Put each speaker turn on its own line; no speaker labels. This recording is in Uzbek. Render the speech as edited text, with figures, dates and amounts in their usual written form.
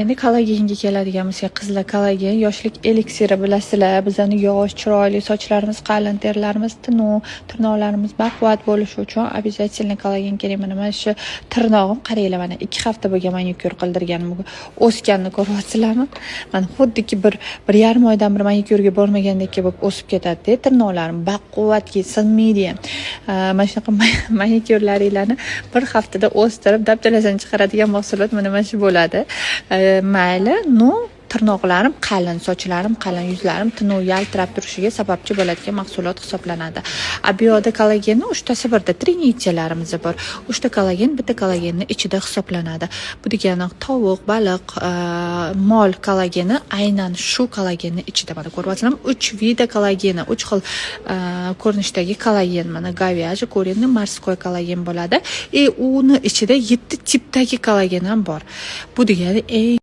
Endi kollagenga keladigan bo'lsak, qizlar, kollagen yoshlik eliksiri, bilasizlar, bizani yosh, chiroyli, sochlarimiz qalin, terilarimiz tiniq, tirnoqlarimiz baquvvat bo'lishi uchun обязательно kollagen kerak. Mana shu tirnog'im, qaranglar, mana 2 hafta bo'lgan manikyur qildirganim, o'sganini ko'ryapsizlarmi? Mana xuddiki 1,5 oydan beri manikyurga bormagandek bo'lib o'sib ketadida tirnoqlarim, baquvvatki, sinmaydi ham. Mana shunaqa manikyurlaringlarni bir haftada o'stirib, dabdalasini chiqaradigan mahsulot mana shu bo'ladi. Mayli, ну, tirnoqlarim qalin, sochlarim qalin, yuzlarim tiniq yaltirab turishiga sababchi bo'ladigan mahsulot hisoblanadi. A bu yoqda kollagenni uchtasi birda, trinitsiyalarimiz bor, uchta kollagen bitta kollagenni ichida hisoblanadi. Bu degani tovuq, baliq, mol kollageni aynan shu kollagenni ichida. Mana ko'ryapsizlarmi, uch вида kollageni, uch xil ko'rinishdagi kollagen: mana говяжий, куриный, морской kollagen bo'ladi. И uni ichida yetti tipdagi kollagen ham bor. Bu degani eng